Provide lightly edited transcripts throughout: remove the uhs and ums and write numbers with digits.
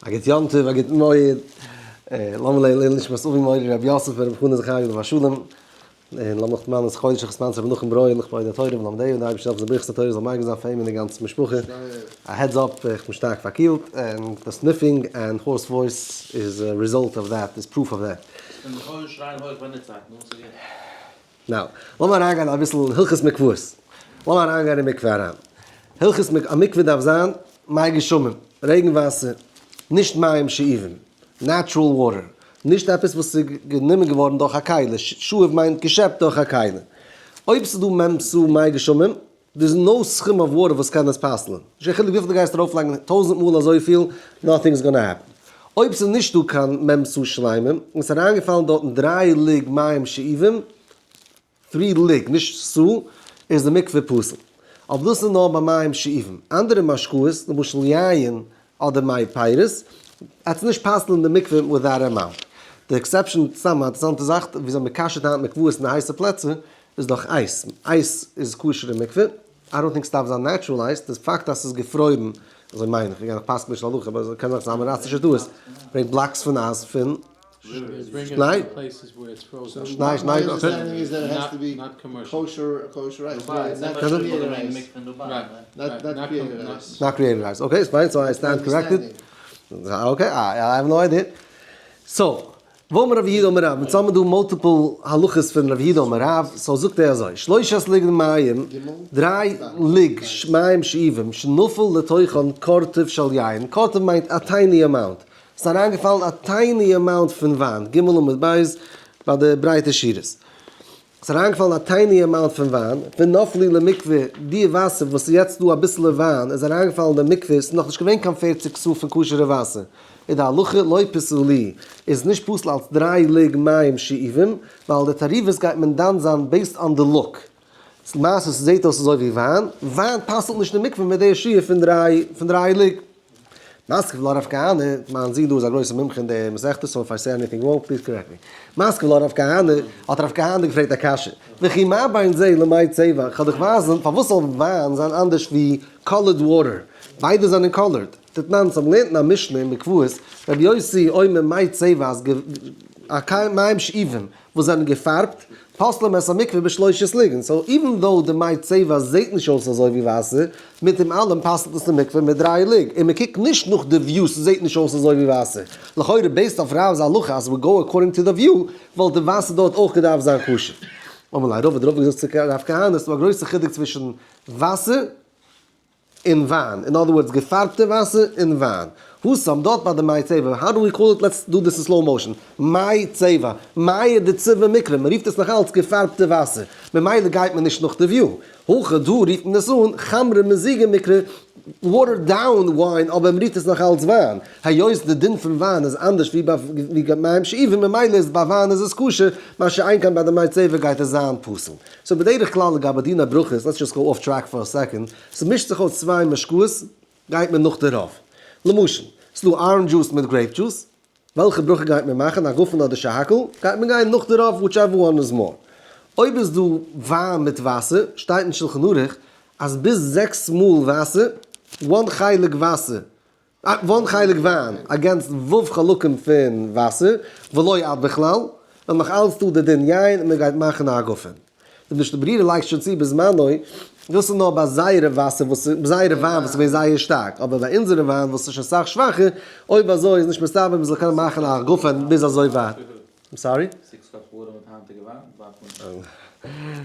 א גוט יום טוב, א גוטן מועד, לאמיר לערנען נשמת אבי מורי רבי יוסף ברב חנא זכריה עליו השלום, און לאמיר נאך דערמאנען חודש החסמאן רבי נחום ברויער לכבוד התורה ולמדיה, און די אייבערשטער זאל העלפן זיין ברכת התורה זאל מגין זיין פאר אים און די גאנצע משפחה. א heads up, איך בין שטארק פארקילט, and די sniffing and hoarse voice איז א result of that, איז proof of that. און לכאורה שרייען הויך ביי ניצחון, נו ס'גוט. Now, לאמיר אריינגיין אביסל אין הלכות מקוואות. לאמיר אריינגיין אין מקווה אריין. הלכות מקווה, א מקווה דארף זיין מי גשמים, רעגן וואסער, נישט מים שאובים, natural water, נישט עפעס וואס איז גענומען געווארן דורך א כלי, שאוב מיינט געשעפט דורך א כלי. אויב ס'איז דא מ' סאה מי גשמים, there's no סכום of water וואס קען עס פסל'ען. נישט קיין חילוק וויפיל דו גייסט ארויפלייגן טויזנט מאל אזויפיל, nothing is gonna happen. אויב ס'איז נישט דא קיין מ' סאה שלימים, און ס'איז אריינגעפאלן דארטן דריי לוג מים שאובים, three לוג, נישט סאה, איז די מקווה פסול. אבער דאס איז נאר ביי מים שאובים. אנדערע משקאות, למשל יין אדער מי פירות, וועט נישט פסל'ן די מקווה with that amount. די exception, סתם א אינטערעסאנטע זאך, וויאזוי מ'כשר'ט היינט מקוואות אין די הייסע פלעצער, איז דאך אייז. אייז איז כשר'ע מקווה. I don't think ס'דארף זיין natural אייז. די פאקט אז ס'איז געפרוירן, אזוי מיין איך, איך פסק נישט להלכה, אבער ס'קען זיין ס'איז א מאראסטישע טעות, ברענגט blocks פון אייז פון שניי. שניי, שניי. Not created ice. Okay, fine, so I stand corrected. Okay, I have no idea. So, ואמר רב יהודה אמר רב, אונז האבן דא multiple הלכות פון רב יהודה אמר רב, so זאגט ער אזוי, שלשת לוגין מים, דריי לוג מים שאובים, שנפל לתוכן קורטוב של יין, קורטוב מיינט א tiny amount, ס'איז אריינגעפאלן א tiny amount פון וויין, ג' עמוד ב' ביי די ברייטע שורות, ס'איז אריינגעפאלן א tiny amount פון וויין, ונפלו למקווה, די וואסער וואס איז יעצט דא אביסעלע וויין איז אריינגעפאלן אין די מקווה, ס'איז נאכנישט געווען קיין פערציג סאה פון כשר'ע וואסער, איז די הלכה לא פסלוהו, איז נישט פסול אלס דריי לוג מים שאובים, ווייל די תערובות גייט מען דן זיין based on די look. למעשה ס'זעט אויס אזוי ווי וויין, וויין פסל'ט נישט די מקווה מיט די שיעור פון דריי לוג. מתקיף לה רב כהנא, מיין זון דא איז א גרויסע מומחה אין די מסכת, so if I say anything wrong please correct me. מתקיף לה רב כהנא, האט רב כהנא געפרעגט א קשיא, וכי מה בין זה למי צבע, כ'וועל דיך ווייזן פארוואס זאל וויין זיין אנדערש ווי colored water, ביידע זענען colored, דתנן, אונז האבן געלערנט אין א משנה אין מקוואות, רבי יוסי אומר מי צבע אז מים שאובים וואס זענען געפארבט, פוסלים את המקווה בשלושת לוגין, so even though די מי צבע זעהט נישט אויס אזוי ווי וואסער, מיט דעם אלעם פסל'ט עס די מקווה מיט דריי לוג, און מען קוקט נישט נאך די view ס'זעהט נישט אויס אזוי ווי וואסער, לכאורה based אויף רב'ס הלכה אז we go according to the view, וואלט די וואסער דארט אויך געדארפט זיין כשר. אמר ליה רבא, האט רבא געזאגט צו רב כהנא, ס'דא א גרויסע חילוק צווישן וואסער און וויין, in other words געפארבטע וואסער און וויין. התם דארט ביי די מי צבע, how do we call it, let's do this in slow motion, מי צבע, מיא דצבעא מיקרי, מען רופט עס נאך אלץ געפארבטע וואסער, ממילא גייט מען נישט נאך די view. הכא דא רופט מען עס אן חמרא מזיגא מיקרי, watered down wine, אבער מען רופט עס נאך אלץ וויין. היות די דין פון וויין איז אנדערש ווי ביי מים שאובים ממילא איז ביי וויין איז עס כשר, מה שאין כן ביי די מי צבע גייט עס זיין פסול. So בדרך כלל לגבי דיני ברכות, let's just go off track for a second, ס'מישט זיך אויס צוויי משקאות, גייט מען נאך די רוב. למשל, ס'דא orange juice מיט grape juice, וועלכע ברכה גייט מען מאכן, הגפן אדער שהכל? גייט מען גיין נאך די רוב, whichever one is more. אויב איז דא וויין מיט וואסער, שטייט אין שלחן ערוך אז ביז זעקס מאל וואסער, one חלק וואסער, one חלק וויין, against ו' חלקים פון וואסער, ולא עד בכלל, ווען נאך אלץ דא די דין יין און מען גייט מאכן א הגפן. די משנה ברורה לייגט שוין צו בזמנו, דאס איז נאר ביי זייערע וואסער וואס איז, זייערע וויין וואס איז געווען זייער שטארק, אבער ביי אונזערע וויין וואס איז שוין סאך שוואכער, אויב אזוי איז נישט מסתבר מען זאל קענען מאכן א הגפן ביז אזוי ווייט. I'm sorry? Six cups water מיט היינטיגע וויין בלייבט מען.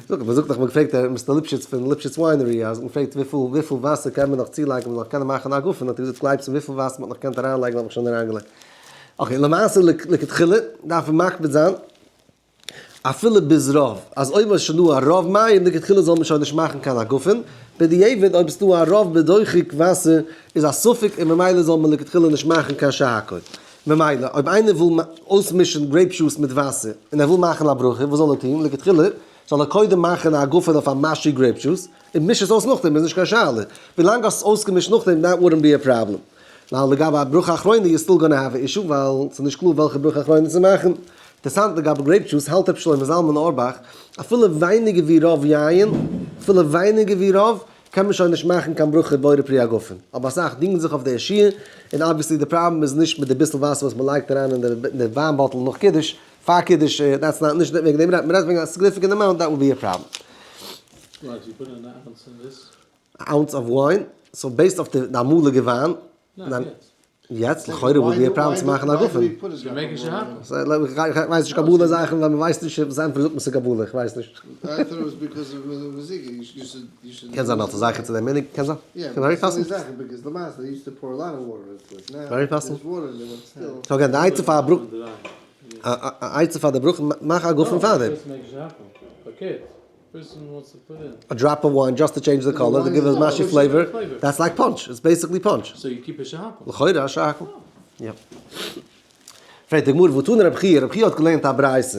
זאג, מען זאגט דאך, מען פרעגט Mister Lipschitz פון Lipschitz Winery, אז מען פרעגט וויפיל וויפיל וואסער קען מען נאך צולייגן מען זאל קענען מאכן א הגפן, האט ער געזאגט גלייבסט וויפיל וואסער מען האט נאך געקענט אריינלייגן האב איך שוין אריינגעלייגט. Okay, למעשה לכתחילה דארף מען מקפיד זיין אפילו ביז רוב, אז אויב איז שוין דא א רוב מים לכתחילה זאל מען שוין נישט מאכן קיין הגפן, בדיעבד אויב איז דא א רוב בדוחק וואסער איז א ספק און ממילא זאל מען לכתחילה נישט מאכן קיין שהכל. ממילא אויב איינער וויל אויסמישן grape juice מיט וואסער און ער וויל מאכן א ברכה וואס זאל ער טון? לכתחילה זאל ער קודם מאכן א הגפן אויף א משהו grape juice און מיש עס אויס נאכדעם איז נישט קיין שאלה, ווילאנג האסט עס אויסגעמישט נאכדעם that wouldn't be a problem. ווייל לגבי א ברכה אחרונה you're still gonna have a issue ווייל ס'איז נישט קלאר וועלכע ברכה אחרונה צו מאכן. אינטערעסאנט לגבי grape juice האלט רבי שלמה זלמן אורבאך אפילו ווייניגער ווי רוב יין, אפילו ווייניגער ווי רוב, קען מען שוין נישט מאכן קיין ברכה בורא פרי הגפן, אבער אסאך דינגען זיך אויף די שיעור, און obviously די פראבלעם איז נישט מיט די ביסל וואסער וואס מען לייגט אריין אין די וויין bottle נאך קידוש, פאר קידוש, that's not, נישט וועגן דעם רעדט מען, רעדט וועגן א significant amount, that would be a problem. Like you put an ounce in this? א ounce of wine, so based אויף די אמאליגע וויין, ניין, יעצט. יעצט לכאורה וואלט די פראבלעם צו מאכן א גפן. איך ווייס נישט קבלה זאכן ווייל מ'ווייסט נישט וואס ענטפער זאגט מען ס'איז קבלה איך ווייס נישט. קען זיין אלס א זכר צו דעם מנהג קען זיין. Very possible. Very possible. So again די עצה פאר א ברכה א עצה פאר די ברכה מאך א גפן פאר דעם. A drop of wine just to change the color, to give it משהו flavor, that's like punch, it's basically punch. So you keep a שהכל. לכאורה א שהכל. יא. פרעגט די גמרא, והתני רב חייא, רב חייא האט געלערנט א ברייתא,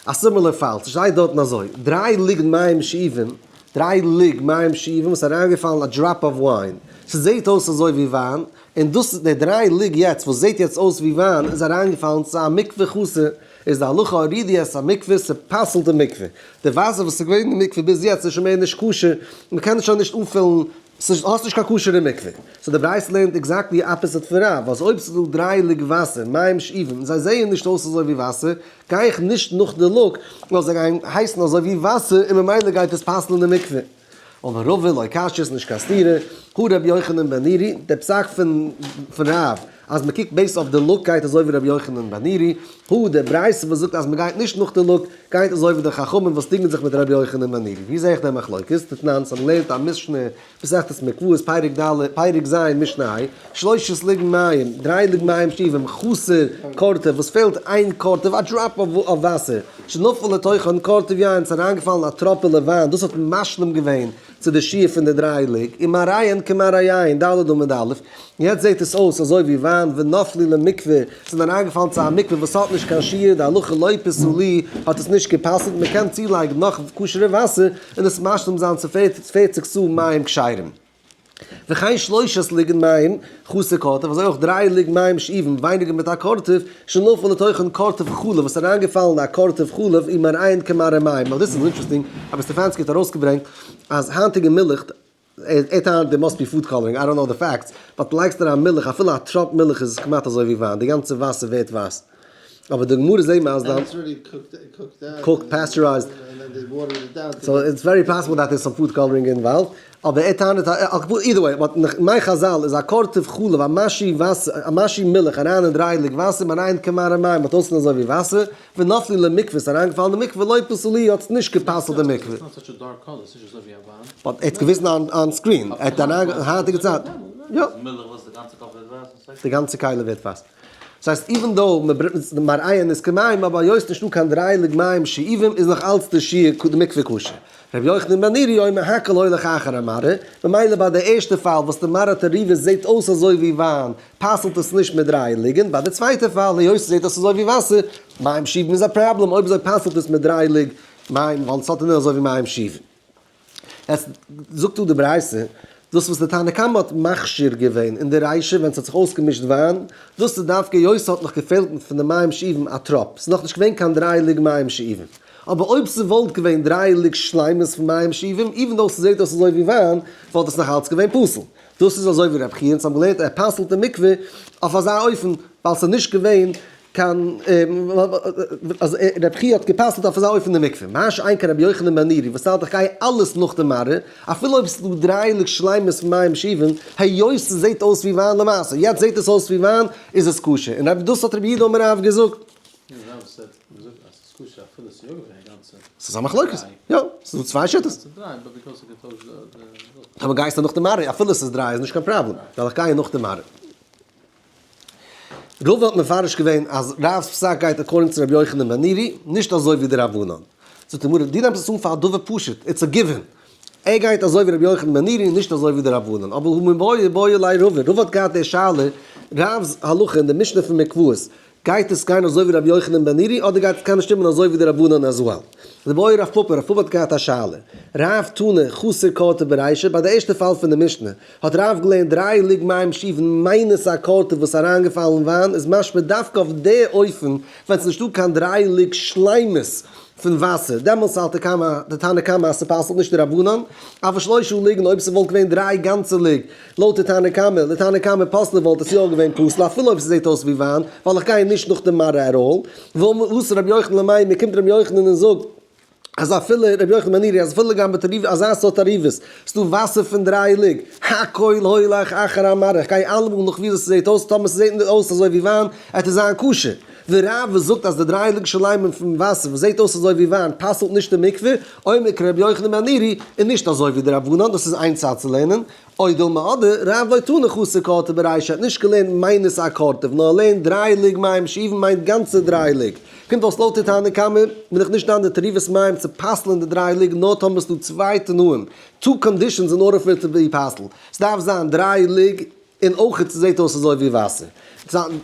א similar פאל, ס'שטייט דארטן אזוי, דריי לוג מים שאובים, דריי לוג מים שאובים וואס איז אריינגעפאלן א drop of wine, ס'זעהט אויס אזוי ווי וויין, און דאס די דריי לוג יעצט וואס זעהט יעצט אויס ווי וויין איז אריינגעפאלן צו א מקווה חסר, איז די הלכה הורידו את המקווה, ס'פסל'ט די מקווה. די וואסער וואס איז געווען אין די מקווה ביז יעצט איז שוין מער נישט כשר, מ'קען עס שוין נישט אנפילן, ס'איז האסט נישט קיין כשר'ע מקווה. so די ברייתא לערנט exactly opposite פון רב, אז אויב ס'איז דא דריי לוג וואסער, מים שאובים, און זיי זעען נישט אויס אזוי ווי וואסער, גיי איך נישט נאך די look, נאר זיי גייען הייסן אזוי ווי וואסער און ממילא גייט עס פסל'ן די מקווה. אמר רבא לא קשיא איז נישט קיין סתירה, הא רבי יוחנן בן נורי, דער פסק פון רב אז מען קוקט based אויף די look גייט אזוי ווי רבי יוחנן בן נורי, הא די ברייתא וואס זאגט אז מען גייט נישט נאך די look גייט אזוי ווי די חכמים וואס דינגען זיך מיט רבי יוחנן בן נורי. ווי זעה איך דעם מחלוקת? דתנן, ס'האט געלערנט א משנה, מסכת מקוואות פרק ד', פרק ז', משנה ה', שלושת לוגין מים, דריי לוג מים שאובים, חסר קורטב, וואס פעלט איין קורטב, א drop אויף וואסער, שנפל לתוכן קורטב יין, ס'איז אריינגעפאלן א טראפעלע וויין, דאס האט משלים געווען צו די שיעור פון די דריי לוג, ומראיהן כמראה יין, ד' עמוד א', יעצט זעט עס אויס אזוי ווי וויין, ונפלו למקווה, ס'איז אריינגעפאלן צו א מקווה וואס האט נישט קיין שיעור, די הלכה לא פסלוהו האט עס נישט גע'פסל'ט, מ'קען צולייגן נאך כשר'ע וואסער און עס משלים זיין צו פערציג סאה מים כשרים. וכן שלושת לוגין מים חסר קורטב, אזוי אויך דריי לוג מים שאובים ווייניגער מיט א קורטב, שנפל לתוכן קורטב חלב, וואס איז אריינגעפאלן א קורטב חלב ומראיהן כמראה מים. Now this is interesting, אבער סטעפאנסקי האט ארויסגעברענגט אז היינטיגע מילך, ער טענה'ט there must be food coloring, I don't know the facts, but לייגסט אריין מילך, אפילו א טראפ מילך איז עס כמעט אזוי ווי וויין, די גאנצע וואסער ווערט ווייס. אבער די גמרא זעהט מען אז דיין. Cooked, pasteurized. So it's very possible that there's some food coloring involved. אבער ער טענה'ט either way, but מיין חזל איז א קורטב חלב, א משי וואסער, א משי מילך אריין אין דריי לוג וואסער, מראיהן כמראה מים, האט אויסגעזען אזוי ווי וואסער, ונפלו למקווה, ס'איז אריינגעפאלן אין די מקווה, לא פסלוהו האט עס נישט גע'פסל'ט די מקווה. But ער האט געוויזן on screen, ער האט אריין, היינטיגע צייט, יא. די גאנצע כלי ווערט ווייס. דאס הייסט even though מראיהן איז כמים אבער היות נישטא קיין דריי לוג מים שאובים איז נאך אלץ די שיעור די מקווה כשר. רבי יוחנן בן נורי אומר הכל הולך אחר המראה, ממילא ביי די ערשטע פאל וואס די מראה תערובת זעהט אויס אזוי ווי וויין פסל'ט עס נישט מיט דריי לוגין, ביי די צווייטע פאל היות עס זעהט אויס אזוי ווי וואסער, מים שאובים איז א פראבלעם אויב אזוי פסל'ט עס מיט דריי לוג מים ווייל עס האט אין אזוי ווי מים שאובים. עס זאגט דא די ברייתא, דאס וואס די תנא קמא האט מכשיר געווען אין די רישא ווען ס'האט זיך אויסגעמישט וויין, דאס איז דווקא היות ס'האט נאך געפעלט פון די מים שאובים א טראפ, ס'איז נאכנישט געווען קיין דריי לוג מים שאובים. אבער אויב ס'וואלט געווען דריי לוג שלימות פון מים שאובים, even though ס'זעט אויס אזוי ווי וויין, וואלט עס נאך אלץ געווען פסול. דאס איז אזוי ווי רב חייא, אונז האבן געלערנט ער פסל'ט די מקווה אויף אזא אופן ווייל ס'איז נישט געווען קיין אז רב חייא האט גע'פסל'ט אויף אזא אופן די מקווה, מה שאין כן רבי יוחנן בן נורי וואס האלט איך גיי אלעס נאך די מראה, אפילו אויב ס'איז דא דריי לוג שלימות פון מים שאובים, היות ס'זעט אויס ווי וויין למעשה, יעצט זעט עס אויס ווי וויין, איז עס כשר, און רב דאס האט רבי יהודה אמר רב געזאגט. ס'איז א מחלוקת, יא, ס'איז דא צוויי שיטות. טאמער גייסטו נאך די מראה, אפילו ס'איז דריי איז נישט קיין פראבלעם, ווייל איך גיי נאך די מראה. רבא האט מפרש געווען אז רב'ס פסק גייט according צו רבי יוחנן בן נורי, נישט אזוי ווי די רבנן. זאגט די גמרא, דו נעמסט עס אן פאר א דבר פשוט, it's a given. ער גייט אזוי ווי רבי יוחנן בן נורי, נישט אזוי ווי די רבנן. אבער הא מיבעיא בעי ליה רבא, רבא האט געהאט די שאלה, רב'ס הלכה אין די משנה פון מקוואות, גייט עס גיין אזוי ווי רבי יוחנן בן נורי אדער גייט עס קענען שטימען אזוי ווי די רבנן as well? דבעי רב פפא, רב פפא האט געהאט א שאלה, רב תנא חסר קורטב ברישא, ביי די ערשטע פאל פון די משנה האט רב געלערנט דריי לוג מים שאובין minus א קורטב וואס אריינגעפאלן וויין איז משמע דווקא אויף די אופן ווען ס'נישטא קיין דריי לוג שלימות. פון וואסער, דעמאלטס האלט די קמא, די תנא קמא אז ס'פסל'ט נישט די רבנן, אבל שלושה לוגין אויב ס'וואלט געווען דריי גאנצע לוג, לויט די תנא קמא, לתנא קמא פסלה וואלט עס יא געווען פסול אפילו אויב ס'זעט אויס ווי וויין, ווייל איך גיי נישט נאך די מראה at all. ואתא רבי יוחנן למימר, קומט רבי יוחנן און זאגט אז אפילו רבי יוחנן בן נורי אז אפילו גם בתערובת אזא סארט תערובת, ס'דא וואסער פון דריי לוג, הכל הולך אחר המראה, איך גיי אלעמאל נאך וויאזוי ס'זעט אויס, טאמער ס'זעט אויס אזוי ווי וויין, עט עס זיין כשר. ורב וואס זאגט אז די דריי לוג שלימים פון וואסער וואס זעט אויס אזוי ווי וויין פסל'ט נישט די מקווה, אומר כרבי יוחנן בן נורי, און נישט אזוי ווי די רבנן, דאס איז איין צד צו לערנען, או דילמא אדער, רב לא תנא חסר קורטוב ברישא האט נישט געלערנט מיינוס א קורטוב, נאר ער לערנט דריי לוג מים שאובין מיינט גאנצע דריי לוג. קומט אויס לויט די תנא קמא בין איך נישט דן די תערובת מים צו פסל'ען די דריי לוג נאר טאמער ס'דא צוויי תנאים, two conditions in order for it to be פסול, ס'דארף זיין דריי לוג און אויך ס'זעט אויס אזוי ווי וואסער.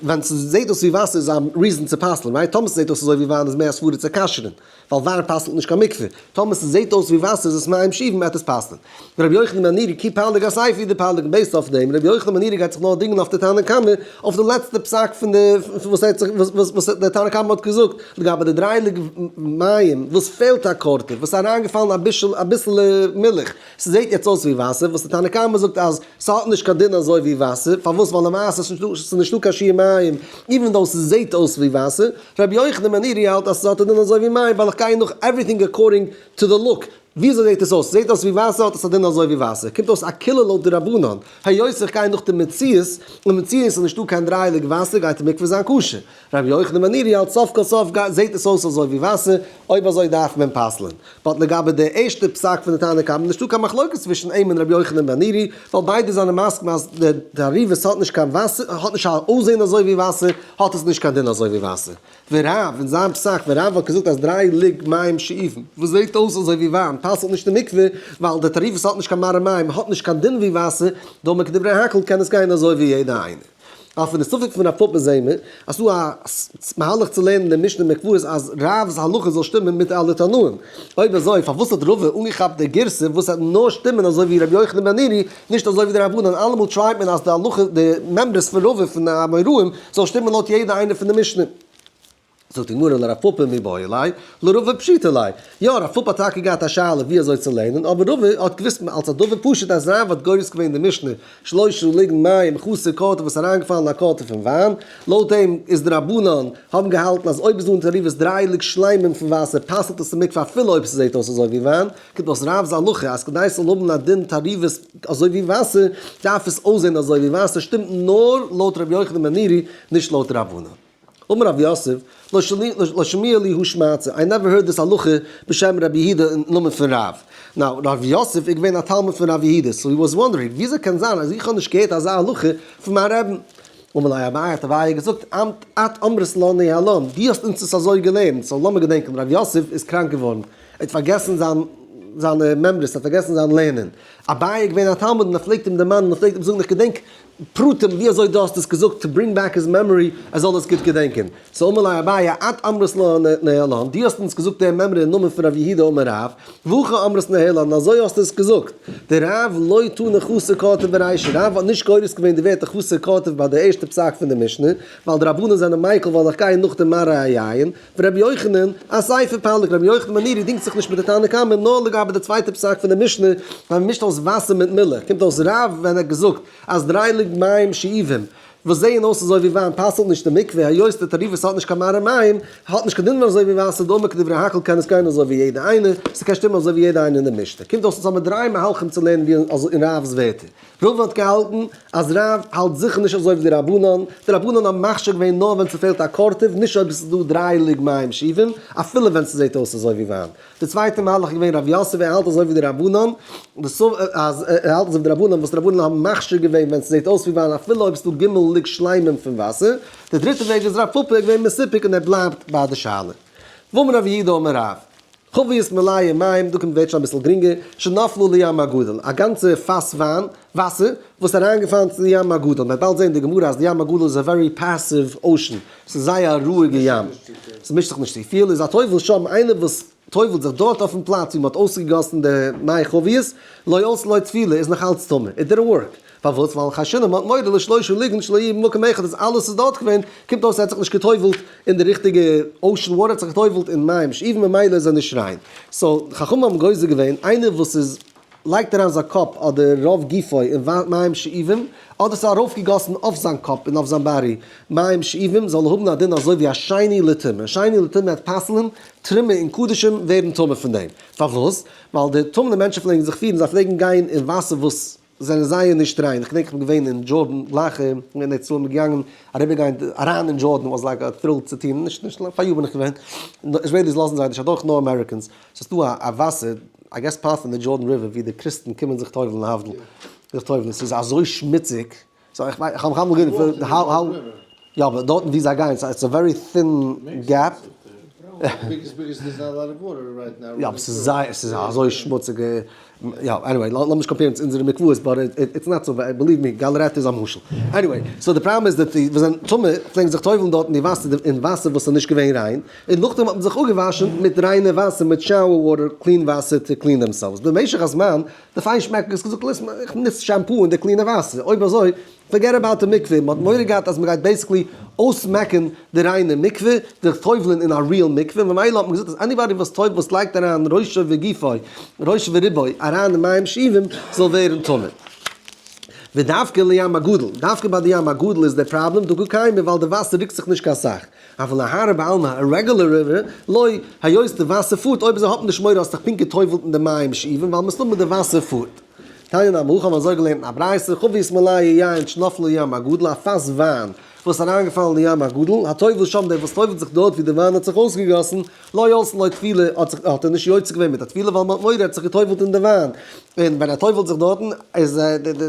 ווען ס'זעט אויס ווי וואסער איז א reason צו פסל'ן, right? טאמער ס'זעט אויס אזוי ווי וויין איז מער א סברא צו כשר'ן, ווייל וויין פסל'ט נישט קיין מקווה. טאמער ס'זעט אויס ווי וואסער איז עס מים שאובין וועט עס פסל'ן. רבי יוחנן בן נורי כי פליג אסיפא דפליג based אויף דעם, רבי יוחנן בן נורי גייט זיך נאר דינגען אויף די תנא קמא, אויף די לעצטע פסק פון די וואס ער האט זיך וואס די תנא קמא האט געזאגט לגבי די דריי לוג מים וואס פעלט א קורטוב וואס איז אריינגעפאלן אביסעלע מילך, ס'זעט יעצט אויס ווי וואסער, וואס די תנא קמא זאגט אז ס'האט נישט קיין דין אזוי ווי וואסער, פארוואס? ווייל למעשה ס'איז נישטא קיין שיעור מים, even though ס'זעט אויס ווי וואסער, רבי יוחנן בן נורי האלט אז ס'האט א דין אזוי ווי מים, ווייל איך גיי נאך everything according to the look, וויאזוי זעט עס אויס? ס'זעט אויס ווי וואסער האט עס א דין אזוי ווי וואסער, קומט אויס א קולא לויט די רבנן, היות איך גיי נאך די מציאות, און מציאות איז נישטא קיין דריי לוג וואסער גייט די מקווה זיין כשר. רבי יוחנן בן נורי האלט סוף כל סוף זעט עס אויס אזוי ווי וואסער, אויב אזוי דארף מען פסל'ען. but לגבי די ערשטע פסק פון די תנא קמא נישטא קיין מחלוקת צווישן אים און רבי יוחנן בן נורי, ווייל ביידע זענען מסכים אז די תערובת האט נישט קיין וואסער, האט נישט א אויסזען אזוי ווי וואסער, האט עס נישט קיין דין אזוי ווי וואסער. ורב, אין זיין פסק, ווען רב האט געזאגט אז דריי לוג מים שאובין, וואס זעט אויס אזוי ווי וויין, פסל'ט נישט די מקווה, ווייל די תערובת האט נישט קיין מראה מים, האט נישט קיין דין ווי וואסער, דאמר כדברי הכל קען עס גיין אזוי ווי יעדע איינער. אויף די ספק פון רב פפא זעהן מיר אז ס'דא א מהלך צו לערנען די משנה מקוואות אז רב'ס הלכה זאל שטימען מיט אלע תנאים. אויב אזוי פארוואס האט רבא אנגעכאפט די גירסא וואס וועט נאר שטימען אזוי ווי רבי יוחנן בן נורי, נישט אזוי ווי די רבנן? אלעמאל try ט מען אז די הלכה, די מימרות פון רבא פון די אמוראים זאל שטימען לויט יעדע איינע פון די משנה. זאגט די גמרא לרב פפא מיבעיא ליה, לרבא פשיטא ליה. יא, רב פפא האט טאקע געהאט א שאלה ווי אזוי צו לערנען, אבער רבא האט געוואוסט אלס א דבר פשוט אז רב האט גורס געווען די משנה שלושה לוגין מים חסר קורטוב וואס איז אריינגעפאלן א קורטוב פון וויין, לויט דעם איז די רבנן האבן געהאלטן אז אויב איז דא אין תערובת דריי לוג שלימים פון וואסער פסל'ט עס די מקווה אפילו אויב ס'זעט אויס אזוי ווי וויין, קומט אויס רב'ס הלכה אז כדי ס'זאל האבן א דין תערובת אזוי ווי וואסער דארף עס אויסזען אזוי ווי וואסער, שטימט נאר לויט רבי יוחנן בן נורי נישט לויט רבנן. אמר רב יוסף, לא שמיע לי הא שמעתא, I never heard this הלכה בשם רבי יהודה אין נאמען פון רב. Now, רב יוסף איז געווען א תלמיד פון רב יהודה, so he was wondering, וויאזוי קען זיין אז איך האב נישט געהערט אזא הלכה פון מיין רעבן? אמר ליה אביי, האט אביי געזאגט, את אמרת לן ניהלן, דו האסט אונז עס אזוי געלערנט, so לאמיר געדענקען, רב יוסף איז קראנק געווארן, ער האט פארגעסן זיין זיינע מימרות, ער האט פארגעסן זיין לערנען. אביי איז געווען א תלמיד און ער פלעגט אים דערמאנען, ער פלעגט אים זאגן, איך געדענק פרטים ווי אזוי דו האסט עס געזאגט to bring back his memory ער זאל עס גוט געדענקען. So אמר ליה אביי את אמרת לן ניהלן, דו האסט אונז געזאגט דער מימרא אין נאמען פון רב יהודה אמר רב, והכי אמרת ניהלן אזוי האסטו עס געזאגט. דרב לא תנא חסר קורטוב ברישא, רב האט נישט גורס געווען די ווערטער חסר קורטוב ביי די ערשטע פסק פון די משנה, ווייל די רבנן זענען מיקל ווייל איך גיי נאך די מראה היין, ורבי יוחנן, אסיפא פליג, רבי יוחנן בן נורי דינגט זיך נישט מיט די תנא קמא נאר לגבי די צווייטע פסק פון די משנה, ווען מ'מישט אויס וואסער מיט מילך, קומט אויס רב ווען ער האט געזאגט אז דריי לוג מים שאובים וואס זעען אויס אזוי ווי וויין פסל'ט נישט די מקווה היות די תערובת האט נישט קיין מראה מים, האט נישט קיין דין אזוי ווי וואסער דאמר כדברי הכל קען עס גיין אזוי ווי יעדע איינער, ס'קען שטימען אזוי ווי יעדע איינער אין די משנה. קומט אויס אונז האבן דריי מהלכים צו לערנען ווי אין רב'ס ווערטער. רבא האט געהאלטן אז רב האלט זיכער נישט אזוי ווי די רבנן, די רבנן האבן מכשיר געווען נאר ווען ס'פעלט א קורטוב, נישט אויב עס איז דא דריי לוג מים שאובים, אפילו ווען ס'זעט אויס אזוי ווי וויין. די צווייטע מהלך איז געווען רב יוסף, ער האלט אזוי ווי די רבנן, אז ער האלט אזוי ווי די רבנן וואס די רבנן האבן מכשיר געווען ווען ס'זעט אויס ווי וויין אפילו אויב ס'איז דא ג' לוג שלימים פון וואסער. די דריטע וועג איז רב פפא איז געווען מסופק און ער בלייבט ביי די שאלה. ואמר רב יהודה אמר רב. חבית מלאה מים, דא קומט ווערט שוין אביסל גרינגער, שנפלו לים הגדול, א גאנצע פאס וויין, וואסער, וואס איז אריינגעפאלן צו די ים הגדול, מ'וועט באלד זען די גמרא אז די ים הגדול איז א very passive ocean, ס'איז זייער א רואיגע ים, ס'מישט זיך נישט צופיל, איז הטובל שם, איינער וואס טובל'ט זיך דארט אויפן פלאץ ווי מ'האט אויסגעגאסן די מי חבית, לא עלתה לו טבילה, איז נאך אלץ טמא, it didn't work. פארוואס? ווייל חיישינן מ'האט מורא לשלושה לוגין שלא יהיו במקום אחד אז אלעס איז דארט געווען, קומט אויס ער האט זיך נישט גע'טובל'ט אין די ריכטיגע ocean water, ער האט זיך גע'טובל'ט אין מים שאובים ממילא איז ער נישט ריין. so חכמים האבן גוזר געווען איינער וואס איז לייגט אריין זיין קאפ אדער רוב גופו אין מים שאובים, אדער ס'איז ארויפגעגאסן אויף זיין קאפ און אויף זיין body מים שאובים, זאל האבן א דין אזוי ווי א שני לטומאה, שני לטומאה וועט פסל'ן, תרומה און קדשים ווערן טמא פון דעם. פארוואס? ווייל די טמא'נע מענטשן פלעגן זיך פירן, זיי פלעגן גיין אין וואסער וואס זענען זייער נישט ריין, איך געדענק איך בין געווען אין Jordan גלייך אין ארץ ישראל, מ'איז געגאנגען אריבערגיין אריין אין Jordan was like א thrill צו טון, נישט נישט לאנג, פאריאר בין איך געווען, Israelis לאזן זיי נישט אדורך נאר Americans, ס'איז דא א וואסער, I guess part פון די Jordan River ווי די קריסטן קומען זיך טובל'ן להבדיל, זיך טובל'ן, ס'איז אזוי שמוציג, so איך ווייס, איך האב מיך אמאל געוואונדערט how how, יא אבער דארטן ווי זיי גייען, it's a very thin gap. יא אבער ס'איז זייער, ס'איז אזוי שמוציג, יא anyway לאמיר נישט compare ן צו אונזערע מקוואות but it's not so bad, believe me גאלערעט איז א משל. anyway, so די פראבלעם איז די וואס זענען טמא פלעגן זיך טובל'ן דארט אין די וואסער אין וואסער וואס איז נישט געווען ריין, און נאכדעם האט מען זיך אפגעוואשן מיט ריינע וואסער מיט shower water clean וואסער to clean themselves במשך הזמן די פיינשמעקער האט געזאגט listen איך נוץ shampoo און די clean ע וואסער, אויב אזוי forget about די מקווה, מען האט מורא געהאט אז מען גייט basically אויסמעקן די ריינע מקווה דורך טובל'ן אין א real מקווה, ממילא האט מען געזאגט אז anybody וואס טובל'ט וואס לייגט אריין ראשו וגופו ראשו ורובו אריין אין מים שאובים זאל ווערן טמא. ודווקא לים הגדול, דווקא ביי די ים הגדול איז די פראבלעם דקא קיימא ווייל די וואסער רוקט זיך נישט קיין סאך, אבל נהרא בעלמא, א regular river, לא, היות די וואסער פארט, אויב אזוי האט מען נישט מורא האסט דיך פונקט גע'טובל'ט אין די מים שאובים, ווייל מסתמא די וואסער פארט. תניא נמי הכי האבן אזוי געלערנט אין א ברייתא, חבית מלאה יין שנפלה לים הגדול, א פאס וויין וואס איז אריינגעפאלן אין ים הגדול, הטובל שם דער וואס טובל'ט זיך דארט ווי די וויין האט זיך אויסגעגאסן, לא עשין לו טבילה, האט זיך האט ער נישט יוצא געווען מיט א טבילה ווייל מען האט מורא ער האט זיך גע'טובל'ט אין די וויין, און ווען ער טובל'ט זיך דארטן איז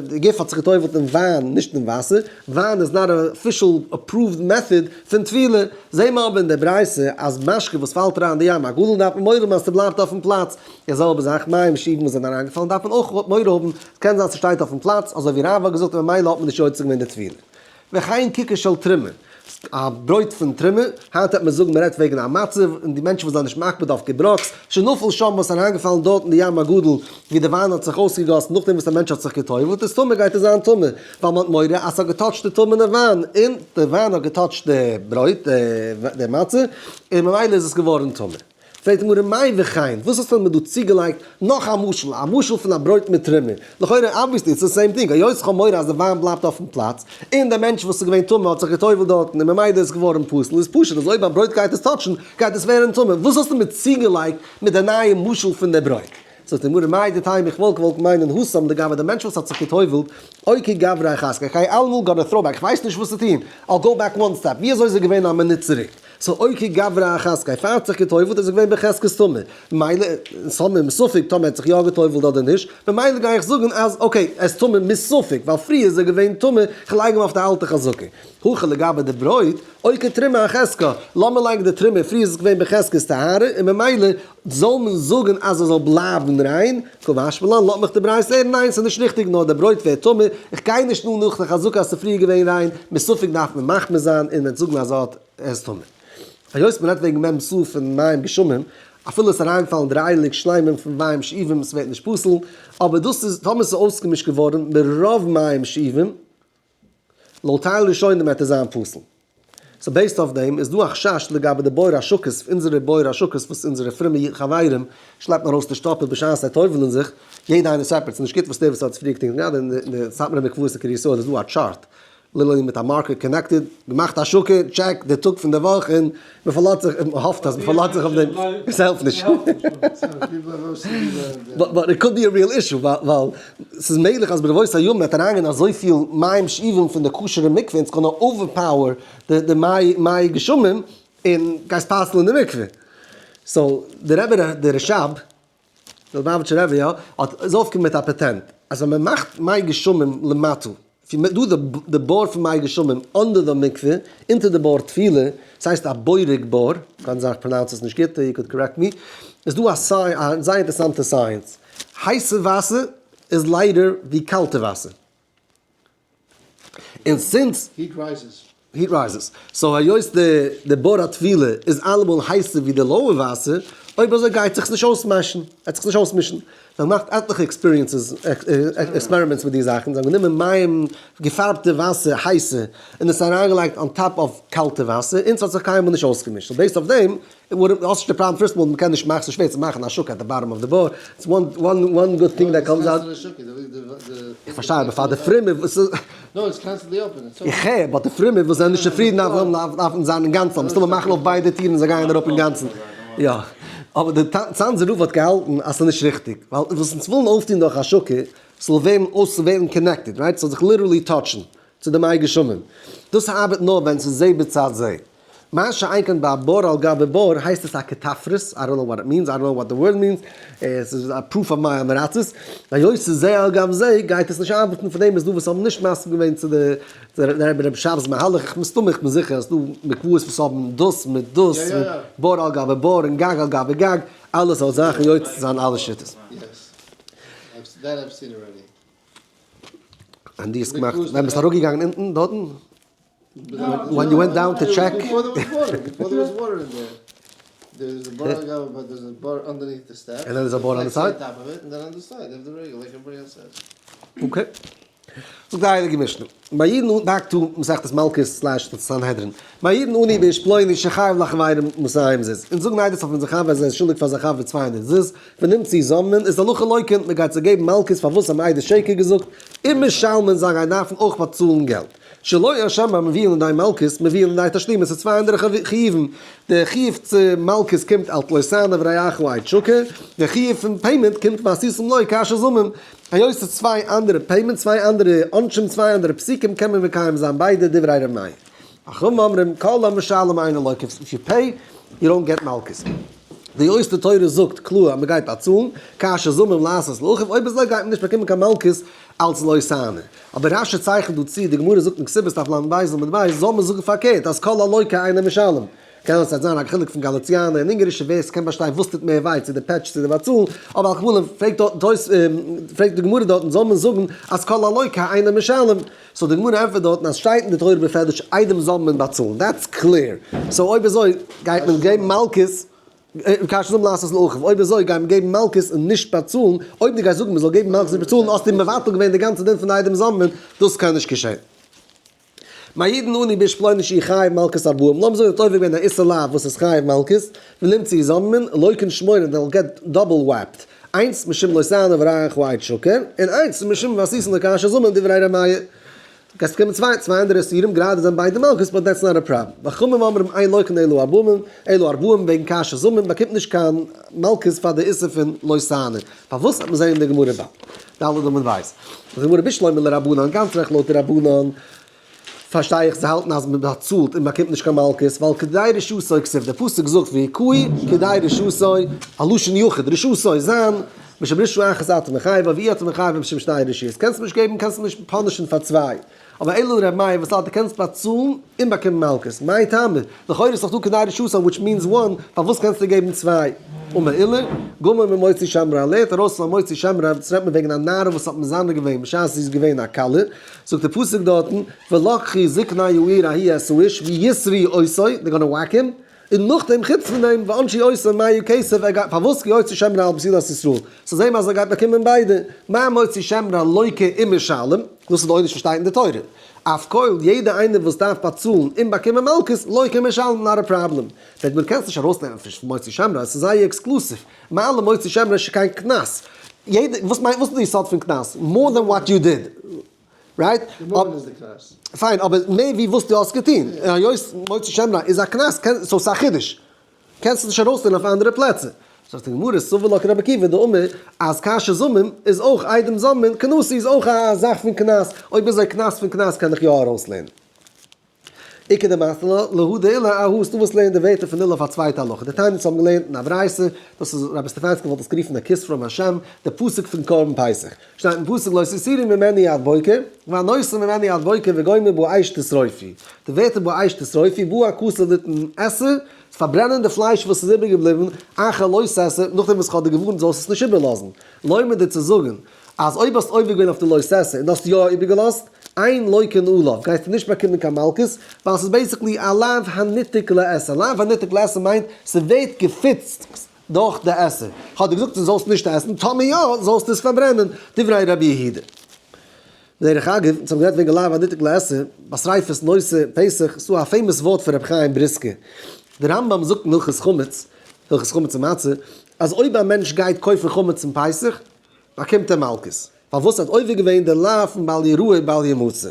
די גוף האט זיך גע'טובל'ט אין וויין נישט אין וואסער, וויין איז not a official approved method פון טבילה, זעהן מיר אבער אין די ברייתא אז משקה וואס פאלט אריין אין די ים הגדול דארף מען מורא האבן אז ס'בלייבט אויפן פלאץ, די זעלבע זאך מים שאובים וואס זענען אריינגעפאלן דארף מען אויך מורא האבן, ס'קען זיין ס'שטייט אויפן פלאץ, אזוי ווי רב האט געזאגט און ממילא האט מען נישט יוצא געווען די טבילה. וכן ככר של תרומה, א ברויט פון תרומה, היינט וועט מען זאגן מען רעדט וועגן א מצב און די מענטשן וואס זענען נישט מקפיד אויף געבראקס, שנפל שם וואס איז אריינגעפאלן דארט אין די ים הגדול ווי די וויין האט זיך אויסגעגאסן נאכדעם וואס א מענטש האט זיך גע'טובל'ט איז טמא גייט ער זיין טמא ווייל מען האט מורא אז ס'האט געטאטשט די טמא'נע וויין און די וויין האט געטאטשט די ברויט די מצה און ממילא איז עס געווארן טמא. פרעגט די גמרא מאי וכן, וואס האסטו מיר דא צוגעלייגט נאך א משל, א משל פון א ברויט מיט תרומה, לכאורה obviously it's the same thing, היות איך האב מורא אז די וויין בלייבט אויפן פלאץ, און דער מענטש וואס איז געווען טמא האט זיך גע'טובל'ט דארטן און ממילא איז געווארן פסול, איז פשוט אז אויב א ברויט גייט עס touch ן גייט עס ווערן טמא, וואס האסטו מיר צוגעלייגט מיט די נייע משל פון די ברויט? זאגט די גמרא מהו דתימא איך וואלט געוואלט מיינען התם לגבי די מענטש וואס האט זיך גע'טובל'ט, אוקי גברא אחזקיה, איך גיי אלעמאל gonna throw back, איך ווייס נישט וואס צו טון, I'll go back one step, ווי אזוי איז ער געווען א מינוט צוריק? so אוקי גברא אחזקיה, פאר האט זיך גע'טובל'ט איז ער געווען בחזקת טמא, ממילא ס'איז מסופק טאמער ער האט זיך יא גע'טובל'ט אדער נישט, ממילא גיי איך זאגן אז okay ער איז טמא מסופק, ווייל פריער איז ער געווען טמא, כ'לייג אים אויף די אלטע חזקה. הכא לגבי די ברויט, אוקי תרומה אחזקה, לאמיר לייגן די תרומה, פריער איז עס געווען בחזקת טהרה, און ממילא זאל מען זאגן אז עס זאל בלייבן ריין, קא משמע לן, לאט מיך די ברייתא הערן, ניין ס'איז נישט ריכטיג נאר די ברויט ווערט טמא, איך גיי נישט נאר נאך די חזקה אז ס'איז פריער געווען ריין, מספק דארף מען מחמיר זיין און מען זאגן אז ער איז טמא. היות מען רעדט וועגן מ' סאה פון מים גשמים, אפילו עס איז אריינגעפאלן דריי לוג שלימים פון מים שאובים עס ווערט נישט פסול, אבער דאס איז טאמער עס איז אויסגעמישט געווארן מרוב מים שאובים, לויט טייל ראשונים וועט עס זיין פסול. so based אויף דעם איז דא א חשש לגבי די בור השקות, אונזערע בור השקות וואס אונזערע פרומע חברים שלעפן ארויס די שטאפער בשעת זיי טובל'ן זיך, יעדע איינער separate, ס'איז נישט גוט וואס דער וואס האט עס פריער געטון, גראדע אין די סאטמארע מקוואות אין קרית יואל איז דא א chart, literally מיט א marker connected, געמאכט א השקה, check די טאג פון די וואך און מען פארלאזט זיך, מען האפט אז מען פארלאזט זיך אויף דעם, עס העלפט נישט. but it could be a real issue, ווייל ס'איז מעגליך אז ברבות הימים וועט אריינגיין אזויפיל מים שאובים פון די כשר'ע מקווה און ס'קען overpower די מי גשמים און גייסט פסל'ן די מקווה. so די רבי די רשב די ליובאוויטשער רבי יא, האט איז אויפגעקומען מיט א פאטענט, אז ווען מען מאכט מי גשמים למטה, if you do די בור פון מי גשמים under די מקווה, אונטער די בור טבילה, ס'הייסט א בורג בור, קען זיין איך pronounce עס נישט גוט, you could correct me, איז דא א א זייער אינטערעסאנטע science, הייסע וואסער איז lighter ווי קאלטע וואסער. און since heat rises. heat rises. so היות די בור הטבילה איז אלעמאל הייסער ווי די lower וואסער, אויב אזוי גייט זיך עס נישט אויסמישן, וועט זיך נישט אויסמישן. זיי האבן געמאכט עטליכע experiences, experiments מיט די זאכן, זיי האבן גענומען מים, געפארבטע וואסער, הייסע, און עס אריינגעלייגט on top אויף קאלטע וואסער, און ס'האט זיך קיינמאל נישט אויסגעמישט. so based אויף דעם, האסט נישט די פראבלעם, first of all, מ'קען נישט מאכן, ס'איז שווער צו מאכן א השקה at the bottom of the בור, it's one one one good thing that comes out. איך פארשטיי, אבער פאר די פרומע וואס איז. איך הער, but די פרומע וואס זענען נישט צופרידן דארפן זיין אינגאנצן, אבער מסתמא מאכן אויף ביידע טירן זיי גייען אראפ אינגאנצן. יא. אבער די צאנזער רב האט געהאלטן אז ס'איז נישט ריכטיג, ווייל וואס אונז ווילן אויפטון דורך השקה, ס'זאל ווערן אויס ווערן connected, right? ס'זאל זיך literally touch ן צו די מי גשמים. דאס ארבעט נאר ווען ס'איז זה בצד זה. מה שאין כן ביי בור על גבי בור הייסט עס א קטפרס, I don't know what it means, I don't know what the word means, עס איז א proof אויף מיין עם הארצות, היות ס'איז זה על גב זה גייט עס נישט ארבעטן, פאר דעם איז דא וואס האבן נישט מסכים געווען צו די רבי רב שב'ס מהלך, איך מסתמא איך בין זיכער אז ס'דא מקוואות וואס האבן דאס מיט דאס, מיט בור על גבי בור און גג על גבי גג, אלעס זאל זאכן יוצא זיין אלע שיטות. און דו האסט געמאכט ווען ביסט אראפגעגאנגען אונטן דארטן? When you went down to check. Before there was water, before there was water in there. There's a bar but there's a bar underneath the step. And then there's a bar on the side? On top of it, and then on the side, they have the regular, like everybody else has. Okay. זאגט די הייליגע משנה, מעידן אן, back to מסכת מלקות slash סנהדרין, מעידין אנו באיש פלוני שחייב לחבירו מאתים זוז, אונז זאגן עדות אויף אונזער חבר אז ער איז שולדיג פאר זיין חבר 200 זוז, ונמצאו זוממין איז הלכה לוקין, מען גייט זיי געבן מלקות פארוואס האבן עדות שקר געזאגט, ומשלמין זיי גייען דארפן אויך באצאלן געלט. שלא השם המביאין לידי מלקות, מביאין לידי תשלומין, ס'איז צוויי אנדערע חיובים, די חיוב צו מלקות קומט אלס לא תענה ורעך עד שקר, די חיוב פון payment קומט ועשיתם לו כאשר זמם, היות ס'איז צוויי אנדערע payment, צוויי אנדערע עונשים, צוויי אנדערע פסוקים קען מען מקיים זיין ביידע דברי ר' מאיר. חכמים אומרים כל המשלם אינו לוקה, if you pay you don't get מלקות. די אויסטער תורה זאגט קלאר אז מ'גייט באצאלן, כאשר זמם לעשות לאחיו, אויב אזוי גייט מען נישט באקומען קיין מלקות אלס לא תענה. אבער רשי צייכנט דא צו, די גמרא זאגט אין כתובות דף לב עמוד ב', זאל מען זאגן פארקערט אז כל הלוקה אינו משלם. קען עס זיין א חילוק פון גאליציאנע און אונגארישע ווער ס'קען באשטיין וואס טוט מער וויי צו די פעטש צו די באצאלן, אבער על כל פנים פרעגט דארטן תוס' פרעגט די גמרא דארטן זאל מען זאגן אז כל הלוקה אינו משלם, so די גמרא ענטפערט דארטן אז שטייט אין די תורה בפירוש עדים זאל מען באצאלן, that's clear, so אויב אזוי גייט מען געבן מלקות כאשר זמם לעשות לאחיו, אויב אזוי גייט מען געבן מלקות און נישט באצאלן, אויב דו גייסט זאגן מען זאל געבן מלקות און נישט באצאלן האסטו מבטל געווען די גאנצע דין פון די עדים זוממין, דאס קען נישט געשען. מעידין אנו באיש פלוני שהוא חייב מלקות ארבעים, לאמיר זאגן ער האט עובר געווען א איסור לאו וואס איז חייב מלקות, ונמצאו זוממין, לוקין שמונה, they'll get double whacked, איינס משום לא תענה ורעך עד שקר, און איינס משום ועשיתם לו כאשר זמם דברי ר' מאיר. גייסט באקומען צוויי צוויי אנדערע איסורים, גראדע זענען ביידע מלקות but that's not a problem. וחכמים אומרים אין לוקין אלא ארבעים, אלא ארבעים וועגן כאשר זמם באקומט נישט קיין מלקות פאר די איסור פון לא תענה. פארוואס וועט מען זעהן אין די גמרא באלד. ד' עמוד ב'. די גמרא בשלמא לרבנן, גאנץ רעכט לויט די רבנן, פארשטיי איך זיי האלטן אז מען באצאלט און באקומט נישט קיין מלקות, ווייל כדי רשעותו כתיב, דער פסוק זאגט והכהו כדי רשעותו, א לשון יחיד, רשעותו זיין, משום רשעה אחת אתה מחייבו, ואי אתה מחייבו משום שתי רשעיות, קענסט אים נישט געבן, קענסט אים נישט punish ן פאר צוויי. אבער אלא לר' מאיר וואס האלט דו קענסט באצאלן און באקומען מלקות, מאי טעמא? לכאורה איז דאך דא כדי רשעותו which means one, פארוואס קענסטו געבן צוויי? אמר עולא, גמר ממוציא שם רע, לערנט ארויס פון מוציא שם רע, דאס רעדט מען וועגן א נערה וואס האט מזנה געווען בשעת זי איז געווען א כלה, זאגט דער פסוק דארטן, ולקחו זקני העיר ההיא את האיש ויסרו אותו, they're gonna whack him, און נאכדעם חוץ פון דעם וענשו אותו מאה כסף, ער גייט, פארוואס כי הוציא שם רע על בתולת ישראל? so זעהן מיר אז ער גייט באקומען ביידע, מה מוציא שם רע לוקה ומשלם, דאס איז די עונש וואס שטייט אין די תורה, אף כל יעדער איינער וואס דארף באצאלן און באקומען מלקות, לוקה ומשלם, not a problem. פרעגט מען קענסט נישט ארויסנעמען פון מוציא שם רע, עס איז זייער exclusive, מה למוציא שם רע שכן קנס, יעדער, וואס מיינט, וואס איז די יסוד פון קנס? More than what you did, right? די מאמענט איז די קנס. פיין, אבער מער ווי וואס דו האסט געטון, און היות מוציא שם רע איז א קנס, so ס'איז א חידוש, קענסט עס נישט ארויסנעמען אויף אנדערע פלעצער. זאגט די גמרא, סבר לה כרבי עקיבא דאמר אז כאשר זמם איז אויך עדים זוממין, קנסא איז אויך א זאך פון קנס, אויב אזוי קנס פון קנס קען איך יא ארויסלערנען. איכא דמתני להא דעולא אהא ס'דא וואס לערנען די ווערטער פון עולא אויף א צווייטע הלכה, דתניא אונז האבן געלערנט אין א ברייתא, דאס איז רבי סטעפאנסקי וואלט עס גערופן א kiss from השם, די פסוק פון קרבן פסח, שטייט אין פסוק לא תותירו ממנו עד בוקר, והנותר ממנו עד בוקר וגומר באש תשרופו, די ווערטער באש תשרופו, בא הכתוב ליתן עשה, פארברענען די פלייש וואס איז איבערגעבליבן, אחר לא תעשה, נאכדעם וואס כ'האב דיר געווארנט זאלסט עס נישט איבערלאזן, לומר דיר צו זאגן, אז אויב האסט עובר געווען אויף די לא תעשה און האסט יא איבערגעלאזט, אין לוקין עליו, גייסטו נישט באקומען קיין מלקות, ווייל ס'איז basically א לאו הניתק לעשה, לאו הניתק לעשה מיינט ס'ווערט געפיצט. דורך די עשה. כ'האב דיר געזאגט דו זאלסט נישט עסן, טאמער יא, זאלסטו עס פארברענען, דברי רבי יהודה. דרך אגב, אונז האבן גערעדט וועגן לאו הניתק לעשה, בשריפת נושא פסח, ס'דא א famous ווארט פון רבי חיים בריסקער. דער רמב ם זאגט אין הלכות חמץ, הלכות חמץ ומצה, אז אויב א מענטש גייט קויפן חמץ אין פסח, באקומט ער מלקות. פארוואס האט עובר געווען די לאו פון בל יראה בל ימצא?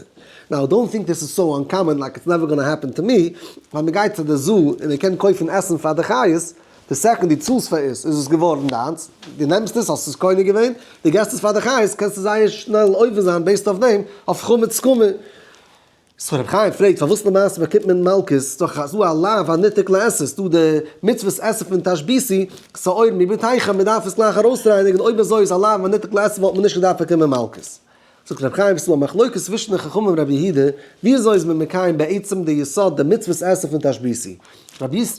Now don't think this is so uncommon like it's never gonna happen to me, ווייל מען גייט צו די zoo און מען קען קויפן עסן פאר די חיות, די second דו צאלסט פאר עס איז עס געווארן דיינס, דו נעמסט עס, האסט עס קונה געווען, דו געסט עס פאר די חיות, קענסטו זייער שנעל עובר זיין based אויף דעם אויף חמץ גמור. So רבי חיים פרעגט פארוואס למעשה באקומט מען מלקות, ס'דאך אזא א לאו הניתק לעשה, ס'דא די מצוות עשה פון תשביתו שאור מבתיכם, מ'דארף עס גלייך ארויסרייניגן, אויב אזוי איז א לאו הניתק לעשה וואלט מען נישט געדארפט באקומען מלקות. זאגט רבי חיים ס'דא א מחלוקת צווישן די חכמים און רבי יהודה, ווי אזוי איז מען מקיים בעצם די יסוד די מצוות עשה פון תשביתו?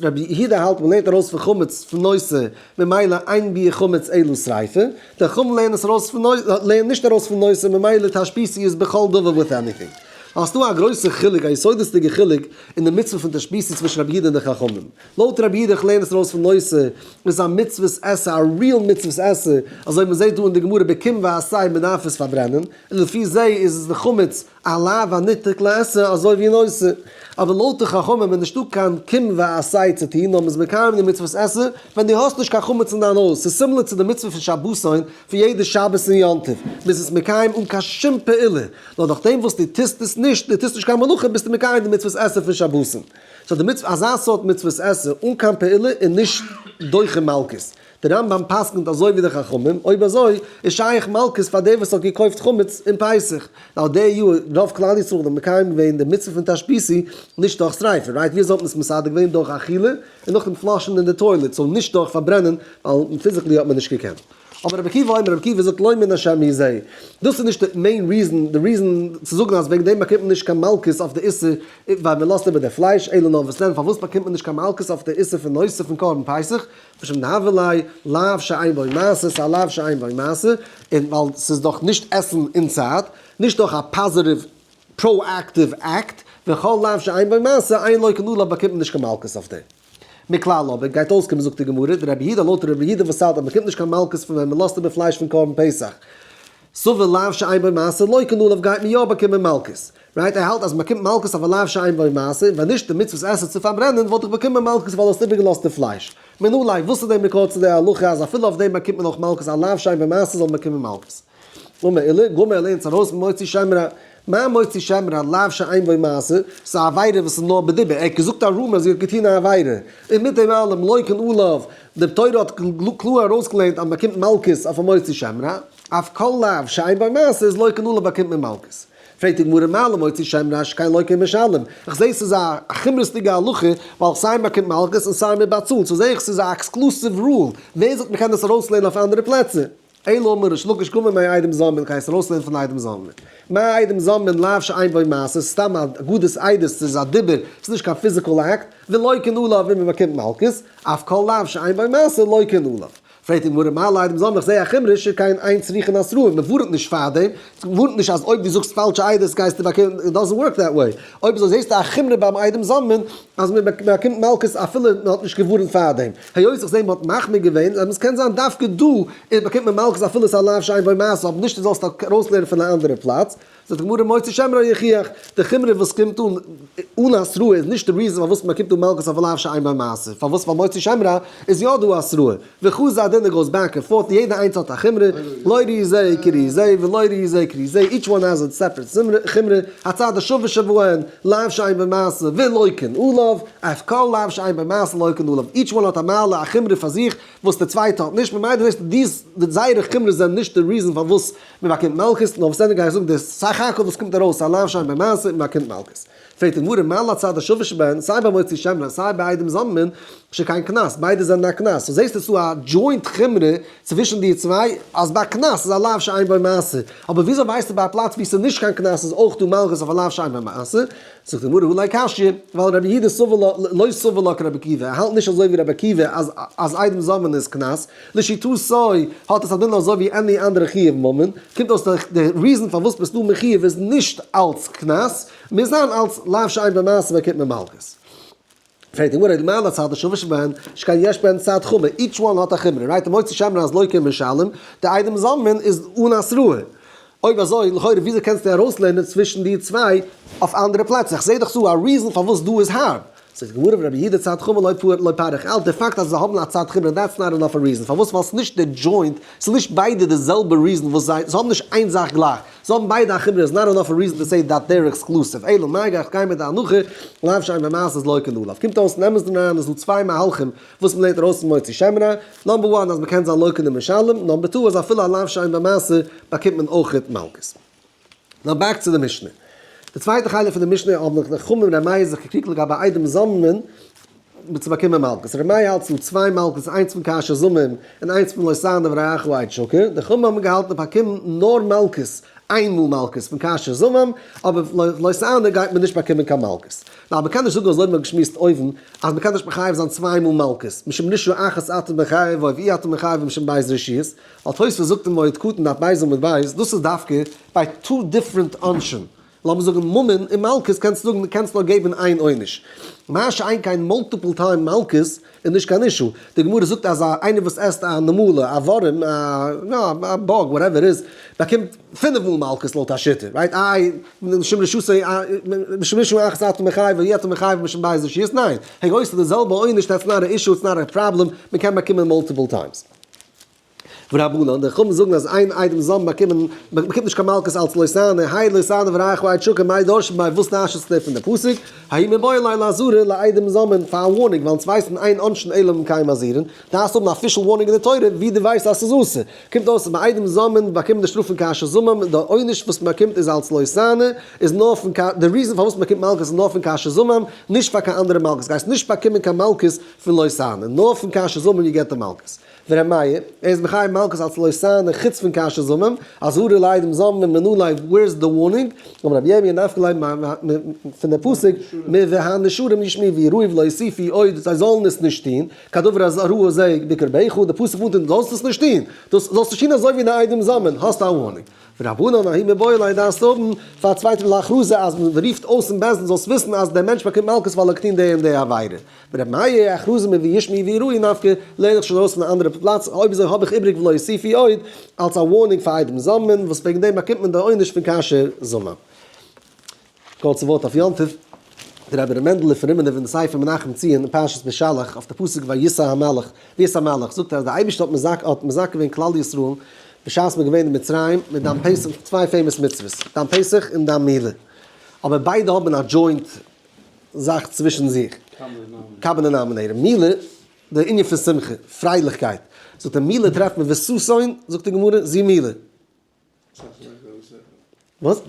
רבי יהודה האלט מ'לערנט ארויס פון חמץ פון נושא ממילא אין ביעור חמץ אלא שריפה, די חכמים לערנען עס ארויס פון לערנען נישט ארויס פון נושא ממילא תשביתו איז בכל דבר with anything. האסטו א גרויסע חילוק א יסודות'דיגע חילוק אין די מצוה פון תשביתו צווישן רבי יהודה און די חכמים. לויט רבי יהודה איך לערן עס ארויס פון נושא איז א מצוות עשה א real מצוות עשה אזוי מען זעט דא אין די גמרא בקום ועשה מען דארף עס פארברענען און לפי זה איז עס די חמץ א לאו הניתק לעשה אזוי ווי נושא. אבער לויט די חכמים איז נישטא קיין קום ועשה צו טון נאר מען איז מקיים די מצוות עשה ווען דו האסט נישט קיין חמץ אין דיין הויז, ס'איז similar צו די מצוה פון שבתון פון יעדע שבת און יום טוב, מען איז עס מקיים אן קיין שום פעולה, נאר נאכדעם וואס דו טוסט עס נישט, דו טוסט נישט קיין מלאכה ביסטו מקיים די מצוות עשה פון שבתון. So די מצוה, אזא סארט מצוות עשה אן קיין פעולה איז נישט דוחה מלקות. דער רמב ם פסק'נט אזוי ווי די חכמים, אויב אזוי איז שייך מלקות פאר דער וואס האט געקויפט חמץ אין פסח, ווייל די יאר רוב כלל ישראל האבן מקיים געווען די מצוה פון תשביתו נישט דורך שריפה, right? ווי אזוי האט מען עס מסדר געווען? דורך אכילה און נאכדעם flush ן אין די toilet, so נישט דורך פארברענען ווייל physically האט מען נישט געקענט. אבער רבי עקיבא אומר, רבי עקיבא זאגט לא מן השם הוא זה, דאס איז נישט די main reason, די reason צו זאגן אז וועגן דעם באקומט מען נישט קיין מלקות אויף די איסור ווייל מען לאזט איבער די פלייש, אלא נאר וואס דען פארוואס באקומט מען נישט קיין מלקות אויף די איסור פון נושא פון קרבן פסח, משום דהוה ליה לאו שאין בו מעשה, ס'איז א לאו שאין בו מעשה, און ווייל ס'איז דאך נישט עסן אין צייט, נישט דורך א positive proactive act, וכל לאו שאין בו מעשה, אין לוקין עליו באקומט מען נישט קיין מלקות אויף דעם. מכלל אבער גייט אויסקומען זאגט די גמרא, דרבי יהודה לויט רבי יהודה וואס האלט אז מ'באקומט נישט קיין מלקות פון ווען מ'לאזט איבער פלייש פון קרבן פסח, סבר לאו שאין בו מעשה לוקין עליו גייט מען יא באקומען מלקות. Right? ער האלט אז מ'באקומט מלקות אויף א לאו שאין בו מעשה, און ווען נישט די מצוות עשה צו פארברענען וואלט איך באקומען מלקות ווייל האסט איבערגעלאזט די פלייש. מנא ליה, וואס איז די מקור צו די הלכה אז אפילו אויף דעם באקומט מען אויך מלקות א לאו שאין בו מעשה זאל מען באקומען מלקות? אמר עולא, גמר ער לערנט עס ארויס ממוציא שם רע. מה מוציא שם רע לאו שאין בו מעשה, ס'איז א עבירה וואס איז נאר בדיבור, ער האט געזאגט א rumor אז זי האט געטון א עבירה, און מיט דעם אלעם לוקין עליו, די תורה האט קלאר ארויסגעלערנט אז מ'באקומט מלקות אויף א מוציא שם רע, אף כל לאו שאין בו מעשה איז לוקין עליו באקומט מען מלקות. פרעגט די גמרא מה למוציא שם רע שכן לוקה ומשלם, איך זעה ס'איז א חומרות'דיגע הלכה ווייל סיי מ'באקומט מלקות און סיי מ'באצאלט, so זעה איך ס'איז א exclusive rule, ווער זאגט מ'קען דאס ארויסלערנען אויף אנדערע פלעצער? אלא אמר ריש לקיש גמר מהעדים זוממין קען עס ארויסלערנען פון עדים זוממין. מה עדים זוממין לאו שאין בו מעשה, סתם א אגודת עדות ס'איז א דיבור ס'איז נישט קיין physical act, ולוקין עליו און מ'באקומט מלקות, אף כל לאו שאין בו מעשה לוקין עליו. פרעגט די גמרא מה לעדים זוממין איך זעה א חומרא שכן אין צריכין התראה, מ'ווארנט נישט פארדעם, מ'ווארנט נישט אז אויב דו זאגסט פאלשע עדות גייסטו באקומען, it doesn't work that way, אויב אזוי זעסטו א חומרא ביים עדים זוממין אז מ'באקומט מלקות אפילו מ'האט נישט געווארנט פארדעם. היות איך זעה מ'האט מחמיר געווען, אז עס קען זיין דווקא דא איז באקומט מען מלקות אפילו עס איז א לאו שאין בו מעשה, אבער נישט דו זאלסט ארויסלערנען פון א אנדערע פלאץ. זאגט די גמרא מוציא שם רע יוכיח, די חומרא וואס קומט אן אן התראה איז נישט די reason פארוואס מען באקומט אן מלקות אויף א לאו שאין בו מעשה, פארוואס ווייל מוציא שם רע איז יא דא התראה, וחזי הדין goes back and forth, יעדע איינס האט א חומרא, לא ראי זה כראי זה ולא ראי זה כראי זה, each one has a separate חומרא, הצד השווה שבהן, לאו שאין בו מעשה ולוקין עליו, אף כל לאו שאין בו מעשה לוקין עליו, each one האט א מעלה א חומרא פאר זיך וואס די צווייטע האט נישט, ממילא זעסטו די זייערע חומרות זענען נישט די reason פארוואס מען באקומט מלקות, נאר וואס דען גיי איך זאגן די סך הכל וואס קומט ארויס א לאו שאין בו מעשה און מען באקומט מלקות. פרעגט די גמרא מה להצד השווה שבהן, סיי ביי מוציא שם רע סיי ביי עדים זוממין, שכן קנס, ביידע זענען א קנס, so זעסטו ס'דא א joint חומרא צווישן די צוויי, אז ביי קנס איז א לאו שאין בו מעשה, אבער וויאזוי ווייסטו ביי א פלאץ וואו ס'איז נישט קיין קנס איז אויך דא מלקות אויף א לאו שאין בו מעשה? זאגט די גמרא הא לא קשיא, ווייל רבי יהודה סבר לה לא סבר לה כרבי עקיבא, ער האלט נישט אזוי ווי רבי עקיבא אז אז עדים זוממין איז קנס, לשיטתו האט עס א דין אזוי ווי any אנדערע חיוב ממון, קומט אויס די reason פארוואס ביסטו מחיוב איז נישט אלץ קנס, מוז זיין אלץ לאו שאין בו מעשה באקומט מען מלקות. פרעגט די גמרא, מה לצד השוה שבהן, שכן יש בהן צד חומרא, each one האט א חומרא, right? די מוציא שם רע איז לוקה ומשלם, די עדים זוממין איז אן התראה. אויב אזוי, לכאורה וויאזוי קענסטו ארויסלערנען צווישן די צוויי אויף אנדערע פלעצער? איך זעה דאך ס'דא א reason פארוואס דא איז הארב. זאגט די גמרא ורבי יהודה צד חומרא לא פריך אלץ, די פאקט אז זיי האבן א צד חומרא that's not enough a reason, פארוואס? ווייל ס'איז נישט די joint, ס'איז נישט ביידע די זעלבע reason וואס זיי, זיי האבן נישט איין זאך גלייך, זיי האבן ביידע א חומרא is not enough a reason to say that they're exclusive, אלא מאי גיי איך גיין מיט די הנחה לאו שאין במעשה איז לוקין עליו. קומט אויס אין אמת'ן אריין איז דא צוויי מהלכים וואס מ'לערנט ארויס פון מוציא שם רע, number one אז מ'קען זיין לוקה און משלם, number two אז אפילו א לאו שאין במעשה באקומט מען אויכעט מלקות. now back צו די משנה. די צווייטע חלק פון די משנה האבן די חכמים און ר' מאיר זיך געקריגט לגבי עדים זוממין צו באקומען מלקות. ר' מאיר האלט ס'דא צוויי מלקות איינס פון כאשר זמם און איינס פון לא תענה ורעך עד שקר. די חכמים האבן געהאלטן אז באקומען נאר מלקות איין מאל מלקות פון כאשר זמם אבער לא תענה גייט מען נישט באקומען קיין מלקות. now מ'קען נישט זאגן אזוי ווי מ'האט געשמועסט אויבן אז מ'קען נישט מחייב זיין צוויי מאל מלקות משום רשעה אחת אתה מחייב ואי אתה מחייב משום ב' רשעות. ווייל תוספות זאגט אין מועד קטן דף ב' עמוד ב', דאס איז דווקא ביי two different עונשים, לאמיר זאגן ממון און מלקות קענסטו זאגן קענסט נאר געבן איין עונש, מה שאין כן multiple time מלקות איז נישט קיין issue, די גמרא זאגט אז איינער וואס עסט א נמלה, א ווארעם, א bug, whatever איז, באקומט פינף מאל מלקות לויט א שיטה, right? איי, משום רשעות משום רשעה אחת אתה מחייב ואי אתה מחייב משום ב' רשעות, ניין, היות ס'איז די זעלבע עונש that's not א issue, it's not a problem, מ'קען באקומען multiple times. ורבנן, די חכמים זאגן אז אין עדים זוממין באקומען, מען באקומט נישט קיין מלקות אלץ לא תענה, האי לא תענה ורעך עד שקר מאי דרשי ביה וואס דרש'סטו פון די פסוק, האי מיבעי ליה לאזהרה לעדים זוממין פאר א warning ווייל אונז ווייסן אין עונשין אלא במקום מזהירין, דארפסט האבן א official warning אין די תורה ווי דו ווייסט אז ס'איז אסור, קומט אויס אז ביי עדים זוממין באקומט די שטראף פון כאשר זמם, די עונש וואס מען באקומט איז אלץ לא תענה, איז נאר פון די reason פארוואס מען באקומט מלקות איז נאר פון כאשר זמם, נישט פאר קיין אנדערע מלקות, גייסט נישט באקומען קיין מלקות פון לא תענה, נאר פון כאשר זמם you get די מלקות. ור' מאיר, ער איז מחייב מלקות אלס לא תענה חוץ פון כאשר זמם, אזהרה לעדים זוממין מנא ליה where is the warning, אמר רבי ירמי' נפקא ליה פון די פסוק מ והנשרים ישמעו ויראו ולא יוסיפו עוד זיי זאלן עס נישט טון, כדבר הרע הזה בקרבך, די פסוק ווארנט אונז זאלסט עס נישט טון, דאס זאלסט נישט טון אזוי ווי די עדים זוממין, האסט א warning. ורבנן ההוא מיבעי ליה דארפסט האבן פאר א צווייטע להכרזה אז מען רופט אויס אין בית דין זאלסט וויסן אז דער מענטש באקומט מלקות ווייל ער האט געטון די און די עבירה. ור' מאיר הכרזה מוישמעו ויראו נפקא לערן איך שוין ארויס פון א אנדערע פלאץ, אויב אזוי האב איך איבריג ולא יוסיפו עוד אלס א warning פאר עדים זוממין וואס וועגן דעם באקומט מען די עונש פון כאשר זמם. קורצע ווארט אויף יום טוב, דער רבי ר' מענדלע פון רימינוב אין ספר מנחם ציון אין פרשת בשלח אויף די פסוק ויסע המלאך ויסע המלאך זאגט ער אז דער אייבערשטער האט מזכה האט מזכה געווען כלל ישראל בשעת מ'איז געווען אין מצרים מיט דם פסח צוויי famous מצוות דם פסח און דם מילה אבער ביידע האבן א joint זאך צווישן זיך. common denominator. מילה, די ענין פון שמחה, פרייליכקייט. זאגט ער מילה טרעפט מען וששון, זאגט די גמרא, זו מילה. וואס?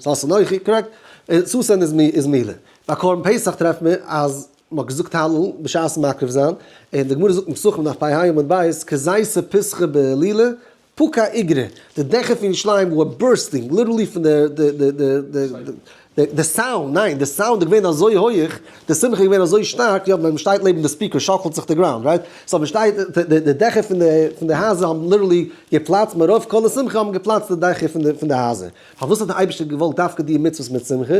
ששון אויך, correct. ששון איז מילה. ביי קרבן פסח טרעפט מען אז מ'האט געזאגט הלל בשעת'ן מקריב זיין, און די גמרא זאגט אין פסחים דף פ"ה עמוד ב', כזיתא פסחא בהילולא, פקע איגרא, די דעכער פון ירושלים were bursting, literally פון די די די די די די די סאונד, ניין, די סאונד איז געווען אזוי הויעך, די שמחה איז געווען אזוי שטארק, יא ווען מ'שטייט לעבן די speaker שאקלט זיך די ground, right? so מ'שטייט, די די דעכער פון די פון די הייזער האבן literally געפלאצט, מרוב כל השמחה האבן געפלאצט די דעכער פון די פון די הייזער. פארוואס האט דער אייבערשטער געוואלט דווקא די מצוות מיט שמחה?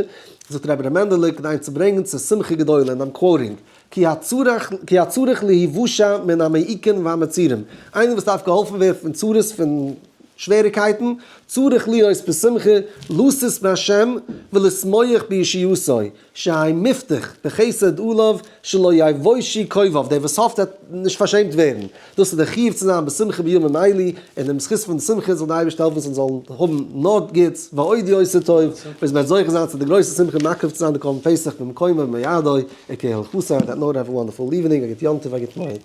זאגט רבי ר' מענדעלע, כדי צו ברענגען צו שמחה גדולה, and I'm quoting, כי הצריך כי הצריך להיוושע מן המעיקין והמצורים, איינער וואס דארף געהאלפן ווערן פון צרות פון שוועריקייטן, צריך להיות בשמחה, לשש בהשם ולשמוח בישועתו, שהאי מובטח בחסד עליו שלא יבושו קוביו, דער וואס האפט וועט נישט פארשעמט ווערן, דאס איז דער חיוב צו זיין בשמחה בימים אלו, און דעם זכות פון שמחה זאל דער אייבערשטער העלפן אונז זאלן האבן נאר גוטס, ועוד יותר טוב, ביז מען וועט זוכה זיין צו די גרויסע שמחה מקריב צו זיין די קרבן פסח במקומו ובמועדו, ע כ הלכתא, on that note have a wonderful evening, א גוט יום טוב, א גוט מועד.